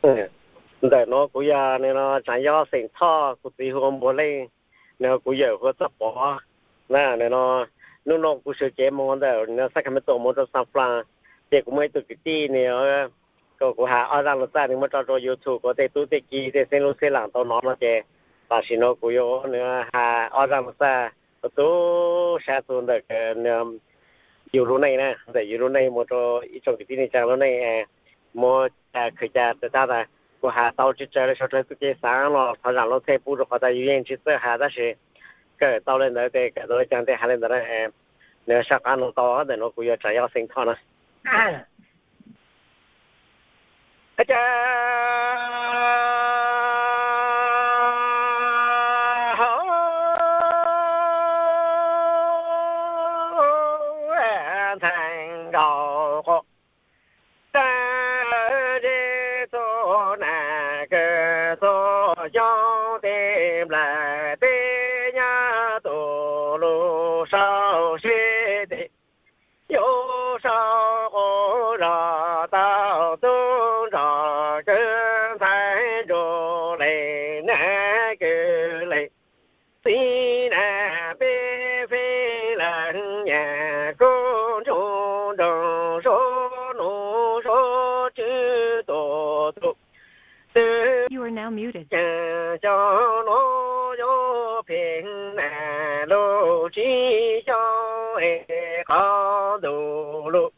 Ntawm no kuv yog nws no Tsav Yob xeem Thoj, kuv txiv hu ua Npuag Leej, nws kuv yawm hu ua Txoj Pov. Na nws no, hnub no kuv sawv cev mus ntawm nws Sacramento mus rau San Fran, ces kuv muaj ib tug kwv tij nws kom kuv hais ob zaj lus txaj nws muab tso rau YouTube kom tej tub tej ki tej xeeb lub xeeb lam tau hnov no ces tam sim no kuv yuav nws hais ob zaj lus txaj tu tu sab tu ntawm yus lub neej na, ntawm yus lub neej mus rau ib tsoom kwv tij neej tsa lub neej, muab khwv ca tas tas tas. Kuv hais tau tsis tsawg li, sau raws txuj kev xav los thov zam lub txim pub rau qhov tas yus yeej tsis txawj hais tab sis kawm tau li ntawd ces kawm tau li cas ces hais li ntawd na. Nws saj qab no tau, ntawm no kuv yog Tsav Yob xeem Thoj na. Cas ntxhais nkaus qhov tag ntshe txhua nas kawg txhua xyoo tej nplais tej nyab tus lus sau seb tej yuav sau quas zog tau tub nrog kawg ntxhais nrug lees nab kawg lees txiv na. Peb feeb lawm nyab kub ntsuj nroog suav nuj suav tswb tus tus twb ceeb xyoo no yuav pheej nas lub tsis xyoo es qhov ntuj lub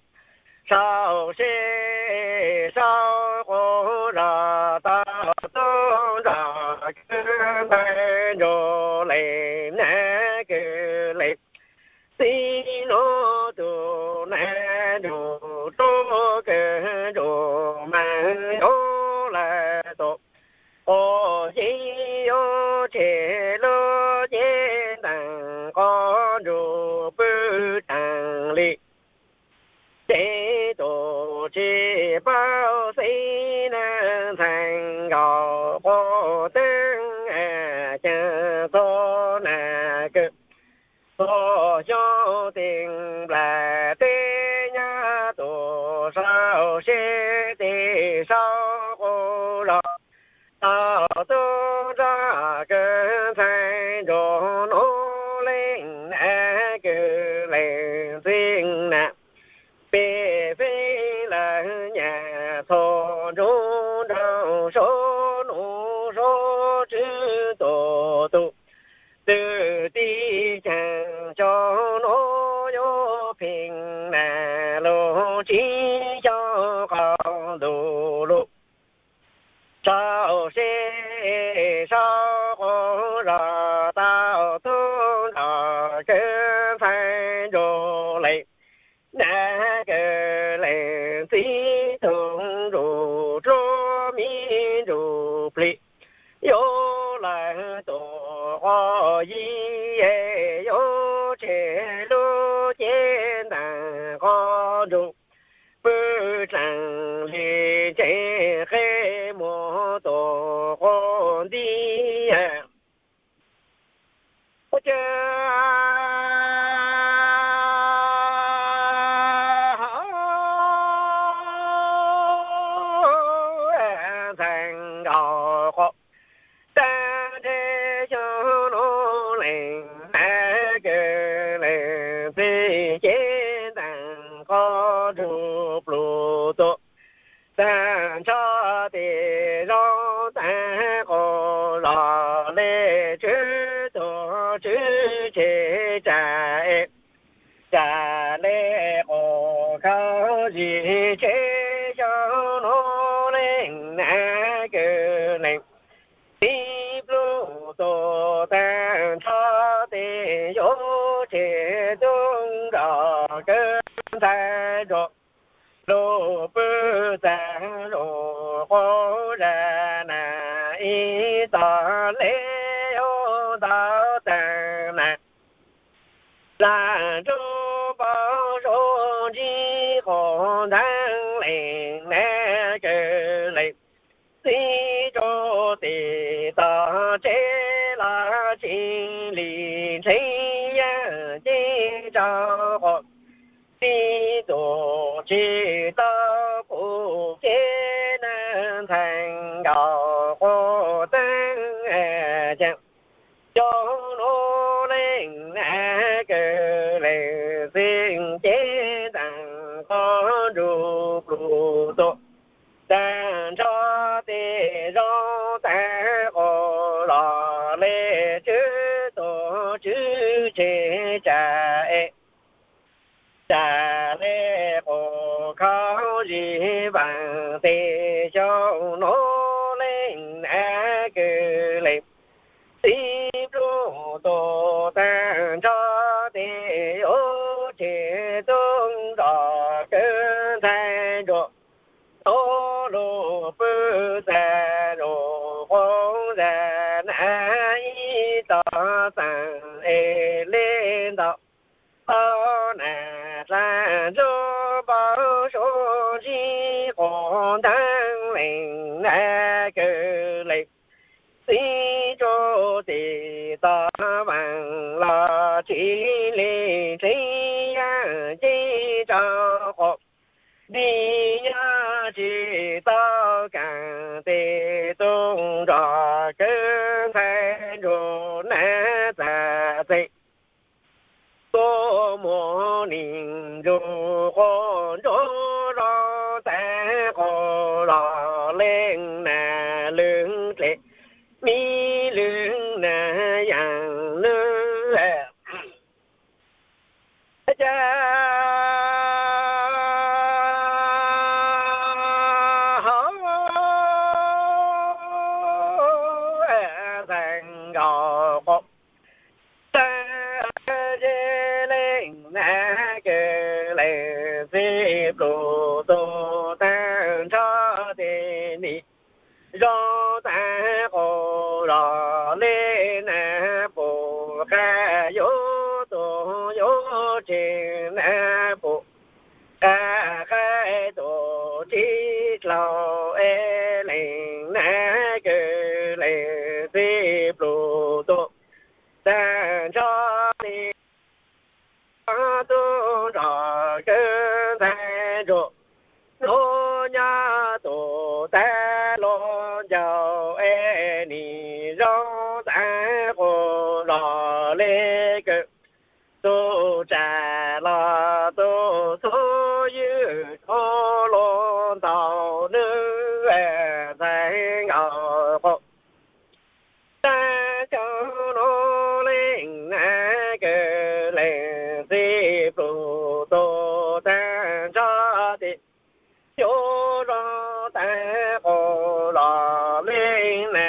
sau seb sau quas zog tau tub nrog kawg ntxhais nrug lees nab kawg lees txiv nuav tus nas nrug rua kawg nrug mas yuav lawm tus quas yeej yuav tseg lub cev ntees qhov nrug pw tsees li. Ces tus tsis paub xeeb neeg ntxhais nkaus quas teeb a, ceeb txhua nas kawg txhua xyoo tej nplais tej nyab tus sau seb tej sau quas zog tau tub nrog kawg ntxhais nrug nuav leej nab kawg leej txiv na. Peb feeb lawm nyab txhua ntsuj nroog suav nuj suav tswb tus tus twb tib ceeb xyoo no yuav pheej nas lub tsis xyoo qhov ntuj lub sau seb sau quas zog tau tub nrog kawg ntxhais nrug lees nab kawg leej txiv tug nrug rua mi nrug plig yuav lawm tus quas yig yuav tseg lub cev ntees qhov nrug pw tsees li ntseeg qe muag tus quas nti. Ua cas ntxhais nkaus quas tag ntshe xyoo nuav leej nab kawg leej txiv cev ntees qhov nrug pluj tuaj tag nrho tej zaug tag quas zog le tswv tuag tswv tseg tsam es tsam le quas khaub zig tseg xyoo nuav leej nab kawg leej txiv pluj tuaj tag nrho tej yuav tseg tub nrog kawg ntxhais nrug lug pw txag lug quas zag na ib tog le yuav ntau tag na. Zag nruj npau suav ntsib quas nteeb leej nab kawg leej txiv rua tim tog tsev los tsis li ntseeg yaj ceeb rau quas txiv tuaj tsis tau pum kev neeg ntxhais cev ntxeev qhov ntsug plug tuaj, tag nrho tej zaub tag qus los li tswv tuag tswv tseg tsam es tsam li qus khov zis vaag tej xyoo nuav leej nav kws leej txiv plug tuaj tag nrho tej yuav tseg tub nrog kws ntxhais ntsuag, tub lug pw txag ntsug quas zag na ib tog txeem es li ntau, tau na dlaag ntsug npau suav ntsib quas ntaag leej nav kws leej txiv tsuj tis tog vaam los tsis li tseeb yaam ceeb rau quas nti nyob tsis tau kaam tes tub nrog kws ntxhais ntsuag na txag txeg tuaj muag neeg ntsug quas ntsug zog tag quas los leej na lwg dle mi lwg na yaam lwg ca hov txhais nkaus quas tag zeb leej na kws leej txiv plug tuaj tag nrho tej neeg zog tag quas los li na pum qab yuav tuag yuav tseg na pum qab qaib tuaj tsis dlaug es leej na kws leej txiv plug tuaj tag nrho tej tub nrog kws ntxhais ntsuag, nuav nyob tuaj tag luag ncaus es neeg zog tag quas los li kws tug tsam los tug txhub ywg tub luag ntau nws txhais nkaus quas tag nrho nuav leej na kws leej txiv plug tuaj tag nrho tej xyoo zog tag quas los leej na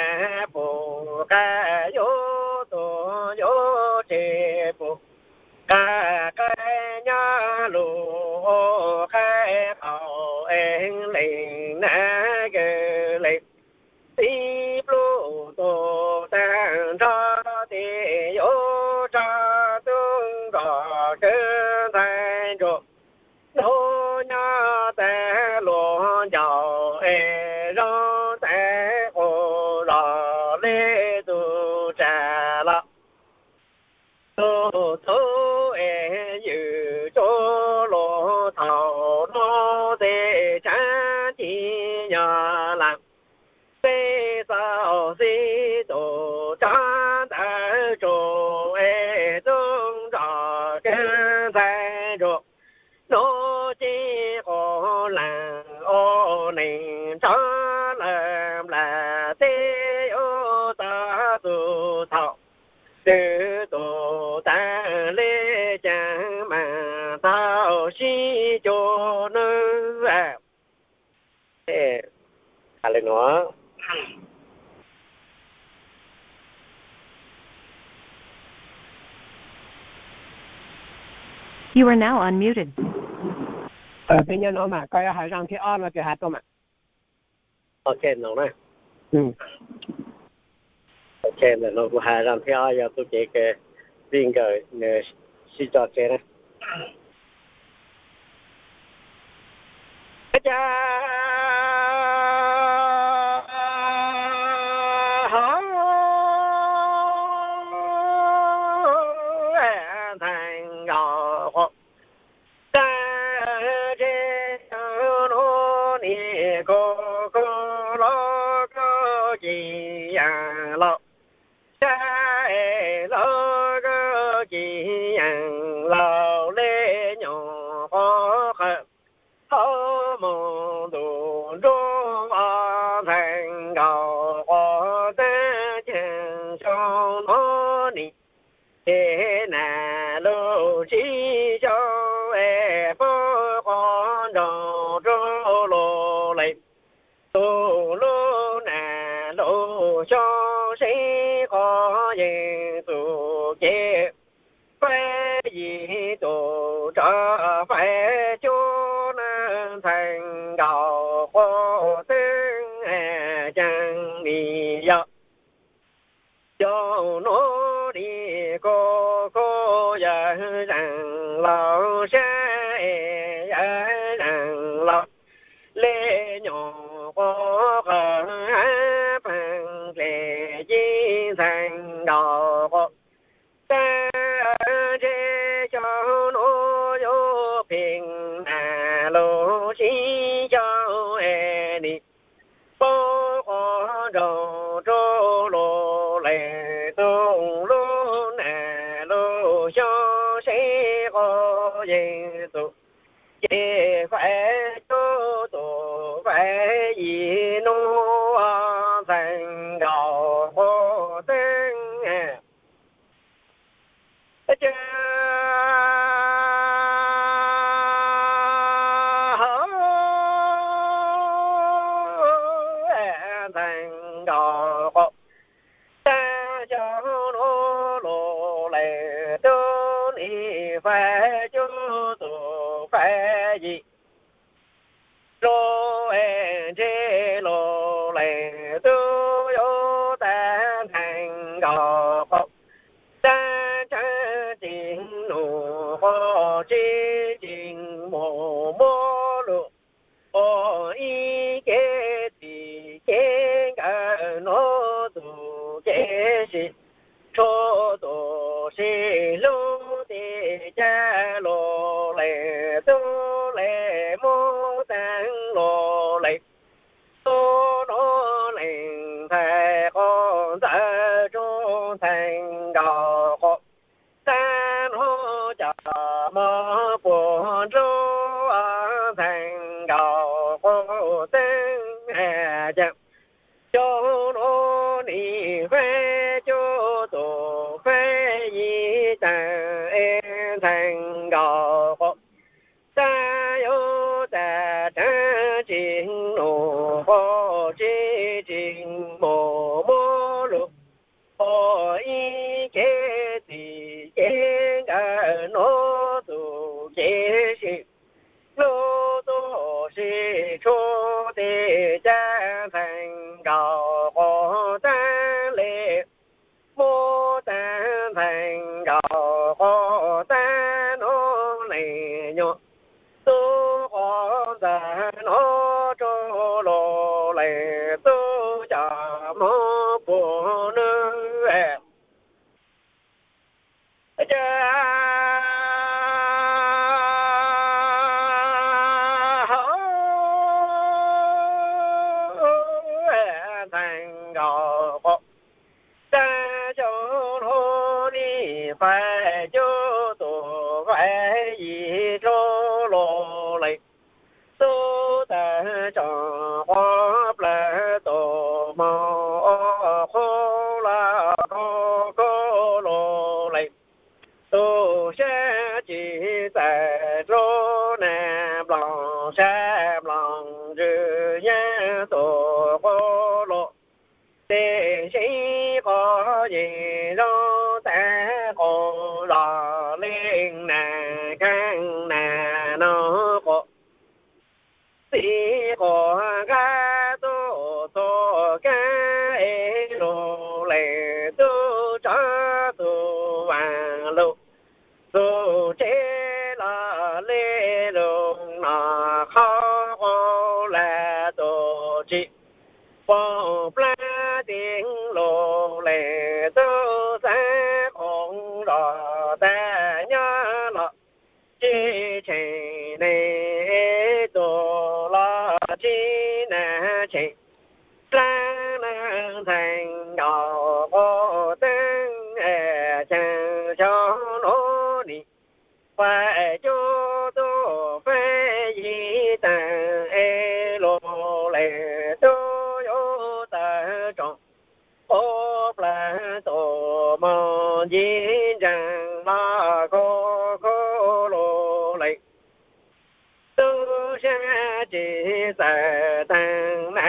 pum qab yuav tuag yuav tseg pum qab qaib nyob lug qaib qaum es leej na kws leej txiv plug tuaj tag nrho tej yuav rov tub nrog kws ntxhais ntsuag, nuav nyob tag luag ncaus es zog tag quas los li tug tsam los tug txhub es ywg tub luag thaum nuav tej tsaav ci nyog lam tej txaus xib tug rov ntawd tsuas es tub nrog kws ntxhais ntsuag, nuav ci quas leej ua neeg rov lawm nplam tej yuav tau txug thaum twg tug taag le caag maag tau sib cuag nws. Hab le nuav You are now unmuted. Peb nyob no mas koj yuav has zaj thib ob no ces has tuaj mas. Ok, no na. Ok, ntawm no kuv has zaj thib ob yog tub ceev kws vij nkawm nws sib tso tseg na. Ca hov ntxhais nkaus quas tag zeb nuav niag kuv kuv los kuv ci yaam laus, sab es los kuv ci yaam laus le nyuam qhov nraug rau los lawm, tus lub nas lub xyoo seb qhov yeej tus ces faib yim tus rov faib cuaj na, ntxhais nkaus quav teeb ceev nis yog. Cov nuav nim kuj kuj yawg zeem laus sab, yawg zeem laus le nyuam quav qas pheej dlej yib ntxhais nkaus quav. Tab ntshe xyoo nuav yuav phem na lug sib xyaw es nim paub qhov nraug rau los lawm, tus lub nas lub xyoo seb qhov yeej tus ces faib cuaj tus faib yim nuav, ntxhais nkaus quav teeb ces ntxhais nkaus quav. Tab xyoo nuav los lawm, tus nim faib cuaj tus faib yim rau es ntshe los lawm, tus yuav tag ntxhais nkaus quav. Tab tseeb tsis nug quav, tsis tsis mus muab lug ua ib kev txim ces nkawd nuav tus ces sib tshua tus sib hlub, tes cas los lawm, tus le muab taag los lawm, tus nuav leej ntxhais quav ntxawg rua ntxhais nkaus quav. Tab nuav cov mog puag nrug ntxhais nkaus quav teeb has cas, xyoo nuav nim faib cuaj tus faib yim taag es ntxhais nkaus quav. Tab yuav tag tseeb tsis nug quav, tsis tsis mus muab lug ua ib kev txim ces nkawd nuav tus ces sib hlub tus sib tshua, tes cas ntxhais nkaus quav taag le muab taag ntxhais nkaus quav. Tab nuav leej nyuam tub quav ntxawg nuav rua los lawm, tub cov mog puag nrug cas hauv ntxhais nkaus quav. Tab xyoo nuav nim faib cuaj tus faib yim rua los lawm, tub tag tsoom quav plawg tus mog ua qhuav lug kub kub los lawm, tus sab tsis txawm rua nag nploos sab nploos ntsws yeej tus quav los. Tes seb quav yeej zoo tag quas los leej nag kheej nag nug quav. Txiv quav nqa tug txhua kab es lug lawm, tub tso tug vaaj lug txug tsev los le lug noj qhov quav lam tug tsi puag plab teg lug lawm, tub xaav quas zog tag nyob los tsis tsheej neeg, tug los tsis nag tsheej dlaab, ntxhais nkaus quav teeb xyaa xyoo nuav nim faib cuaj tug faib yim taag es lug lawm, tub yuav tawg tsoom quav plawg tus mog ncig ntseeg los kub kub lug lawm. Tub sab tsis txawm teeb na,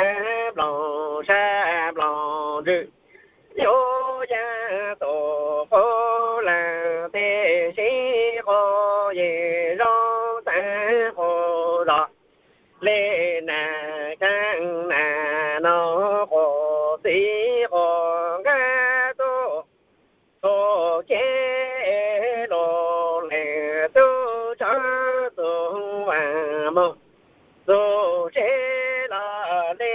nplooj sab nplooj ntsws, yuav yaj tus qub leej tib si, quav yim zoo teeb quav zos, li nas kheej nas no, quav txiv quav nqaj tub, txuj kev luj lees tub tsov txuj vaaj moog, txuj tsev los li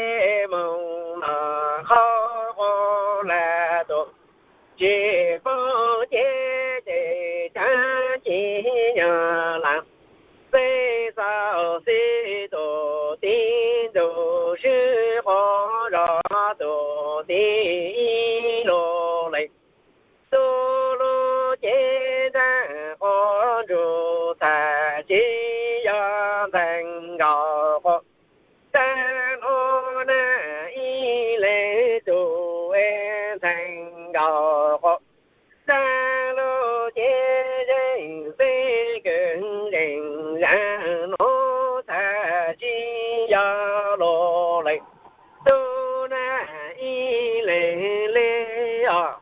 moog los qhov quav laj tus, tsis pub kev ces cav ci yog laam, xeeb xauj xib tus tib ntus swb quav zos tus tib ib luj lees, tub lub cev nraag quav ntsuj txhaj tsis yog ntxhee nkaus quav, taag lub naj ib leeg tug es ntxhee nkaus quav, taag lub cev zeeg xeeb kws zeeg zag nuav txhaj tsis yog luj lees, tub naj ib leeg li os.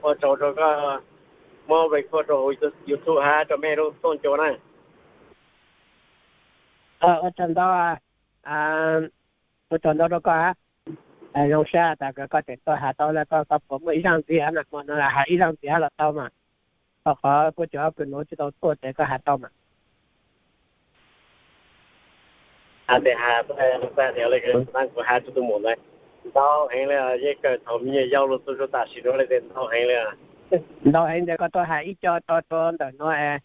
Ua tsaug rua koj muab record rua huv YouTube hab rua mej lub tooj cua na. Ua tsaug ntau, ua tsaug ntau rua koj hab. Zoo sab tas kws koj tseem tuaj has tau le koj, koj puas muaj ib zaaj ntxiv hab na, hmo no has ib zaaj ntxiv hab los tau mas. Rua qhov puab cov kws nuav tsis tau tuaj tes koj has tau mas. Has tes has, kuv has tsis tau mus ntau heev li, yeej kawm thaum me nyuam yaus lug txug rua tam sim nuav le tes ntau heev li. Ntau heev tes koj tuaj has ib co tso rua ntawm nuav es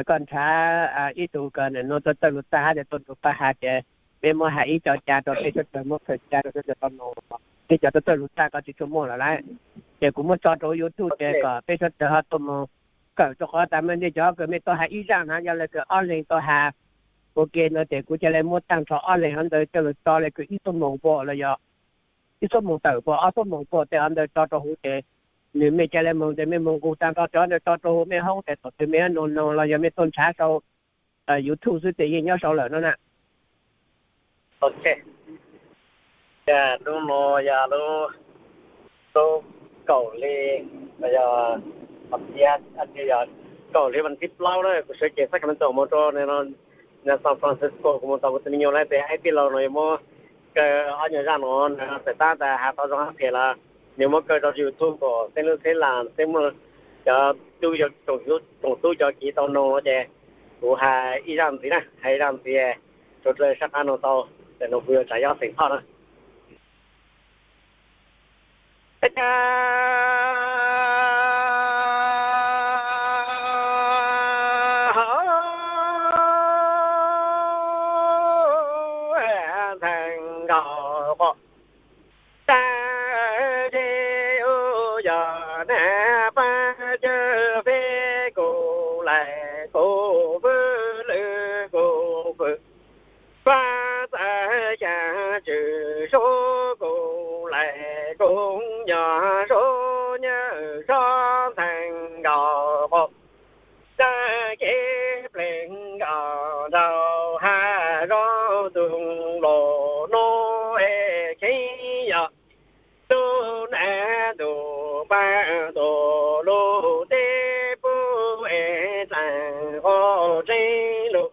koj nrhav ib tug kws nuav txawj txawj lug txaj hab tes tuaj nrug pab has ces peb muab has ib co ca rua peb suav dlawg muab khaws ca rua suav dlawg tau noog. Peb cov txawj txawj lug txaj koj tsis tshua muaj lawm lauj, ces kuv muab tso rua huv YouTube tes kom peb suav dlawg ho tuaj mus kawm, rua qhov tas mej ntej cov kws mej tuaj has ib zaaj na yog le kws ob leeg tuaj has ua ke ntawd tes kuv ca le muab taag nrho ob leeg hov ntawd coj lug tso le kws ib xuab moos npaum los yog ib xuab moos tawm npaum ob xuab moos npaum tes hov ntawd tso rua huv tes nws mej ca le moog tes mej moog nqug taag nrho cov ntawd tso rua huv mej hoob tes thaum twg mej noog noog los yog mej tuaj nrhav sau YouTube xwb tes yeej nyob sau lawm no na. Ok, hnub no yog lub, lub kaum hli, yog, yog kaum hli vas thib plaub na, kuv sawv cev Sacramento mus rua San Francisco, kuv mus tau kuv tus me nyuam lawm tes ib tij laug no yuav muab kaw ob nyuag zaaj no, nws txawm tab tas has tau zoo hab phem los nws muab kaw rau YouTube kom xeeb lub xeeb laam xeeb muaj cov tub, tsoom tub cov kiv tau noog no ces kuv has ib zaaj ntxiv na, has ib zaaj ntxiv rua dlawg sab qab noog tau, tes nuav kuv yuav tsav yob xeem Thoj na. Ntxhee nkaus quav, tag zeb ub yog nab pab cawv feb, kuv laim kuv vwj lwm kuv fwm, pab txawv xyaa tswm suab, kuv laim kuv nyog suab nyawj sob, ntxhee nkaus quav, tag kev pleg nkaus nraug hab zoo tug los nuav es kheev yog lub nab ntuj paab tuaj lug teb puab es dlaag quav tseeb lug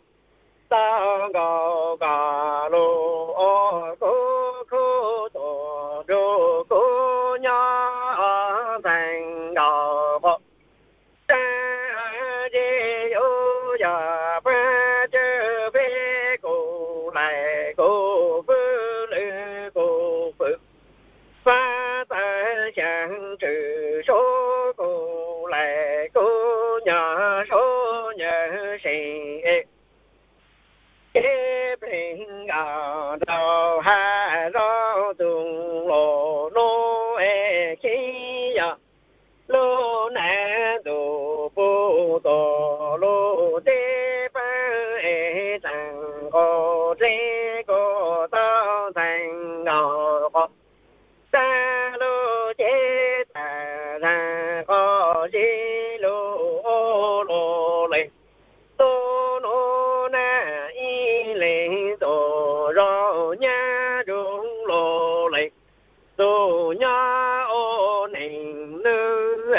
tau nkaus koj lug ua kuv khub tuaj nrug kuv nyob, ntxhee nkaus quav, tag zeb ub yog paab cawv feb, kuv laim kuv vwj lwm kuv fwm, pab txawv xyaa tswm suab, kuv laim kuv nyog suab nyawj seem es, kev pleg nkaus nraug hab zoo tug los nuav es kheev yog lub nab ntuj puab tuaj lug teb paab es dlaag quav tseeb kuv tau, ntxhee nkaus quav, tag lub cev tag zaag quav zeb lug ua luj lees, lub nuav nab tus nyob ua neeg lwj.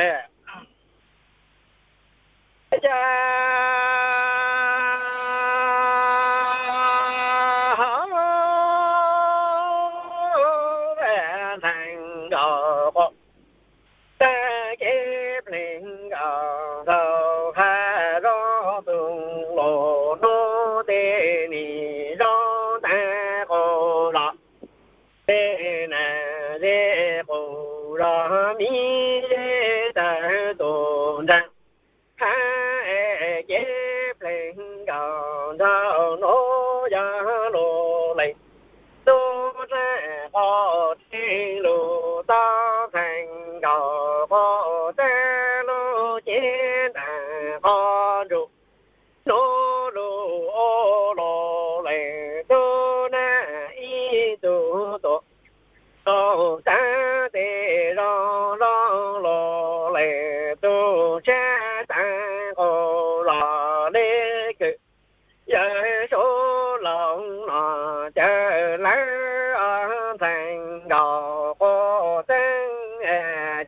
Cas ntxhais nkauj quav tag kev pleev nkauj nraug hav zoov tus laus hnub tej nim zoo tag qus zos, tej nas zeb qus zos miv zeb tawg tus nraag. Hab es kev pleev nkauj nraug hnub yog lug lees tub tsaab quas tseeb lug tau ntxhais nkauj quav tag lug cev ntaag qhov ntsug. Hnub lug ua lug lees tub nag ib tug tuam tau taag tej zoo zoo lug lees tub sab taag qus zos le kws yawg Suav laug no cawm lawv ntxhais nkauj quav tag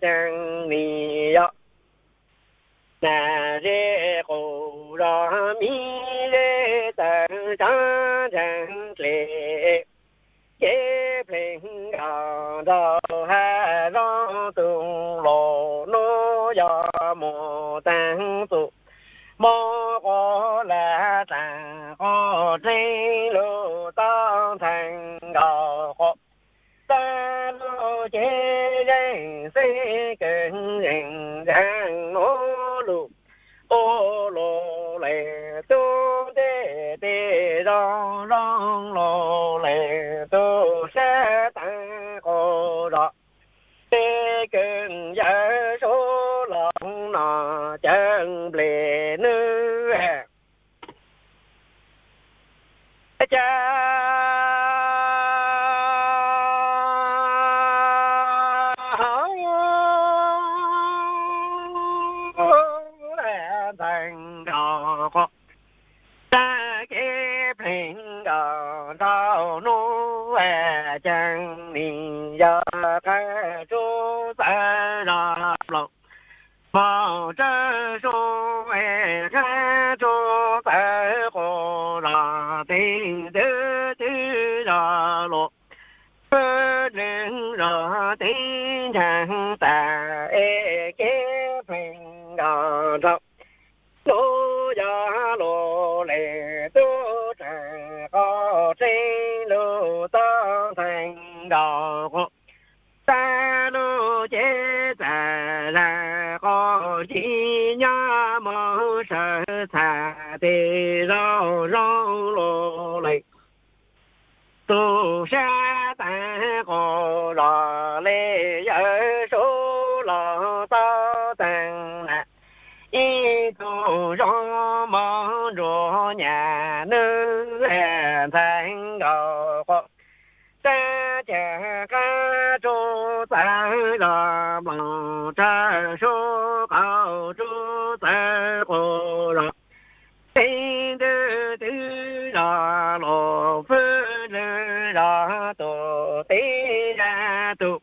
ceeb nim yog nas zeb qus zos miv zeb tawg tsaab ntsaag dle. Kev pleev nkauj nraug hav zoov tus laus hnub yog moog taag tus mob quas lav taag quas tseeb lug tau ntxhais nkauj quav tag lug cev zeeg xeeb kws zeeg ntaag hnub lug ua lug lees tub ntej tej zoo zoo lug lees tub sab taag qus zos le kws yawg Suav laug no cawm nplej nwg cas ntxhais nkauj quav tag kev pleev nkauj nraug hnub ceeb nim yog qaab tsuj txawv zog ploog moog tsawv sub qaab tsuj txawv qus zos teeb twb twb zog lug pwb lwg zog teeb nraag tas es kev pleev nkauj nraug hnub yog lug lees tub tsaab quas tseeb lug tau ntxhais nkauj quav tag lug cev txam zag quas ci nyob moog sawv txham tej zoo zoo lug lees tub sab taag qus zos le yawg Suav laug tau taag nas ib tug zoo moog nrug nyam nwg ntxhais nkauj quav tag caag qaab tsuj txawv zog mloog tsawv sub qaab tsuj txawv qus zos teeb twb twb zog lug pwb lwg zog tug teeb zag tug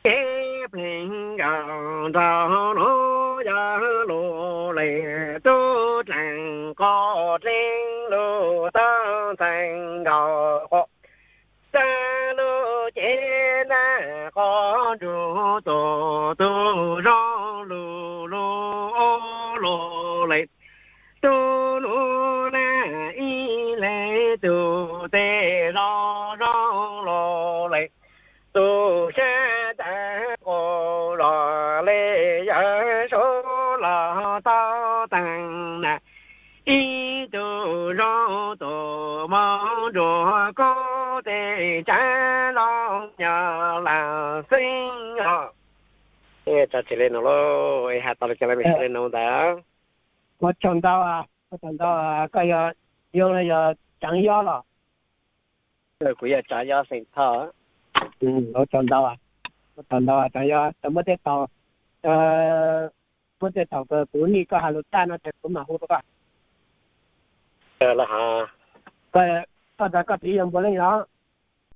kev pleev nkauj nraug hnub yog lug lees tub tsaab quas tseeb lug tau ntxhais nkauj quav tag lug cev ntaag qhov ntsug tug tug zoo lug lug ua lug lees tub lug nag ib leeg tug tej zoo zoo lug lees tub sab taag qus zos le yawg Suav laug tau taag nas ib tug zoo tug moog nrug kub tej tsaav zoo nyob laag xeeb os. Tso tseg le nuav lauj, has tau le caag le mej le nuav ntawd. Ua tsaug ntau, ua tsaug ntau, koj yog, yog Tsaav Yob los? Kuv yog Tsaav Yob xeem Thoj. Ua tsaug ntau, ua tsaug ntau Tsaav Yob, muab tej thaum, muab tej thaum kuv nij koj has lug tag no ces kuv mam hu rau koj. Koj tas koj txiv yog npaum leej los?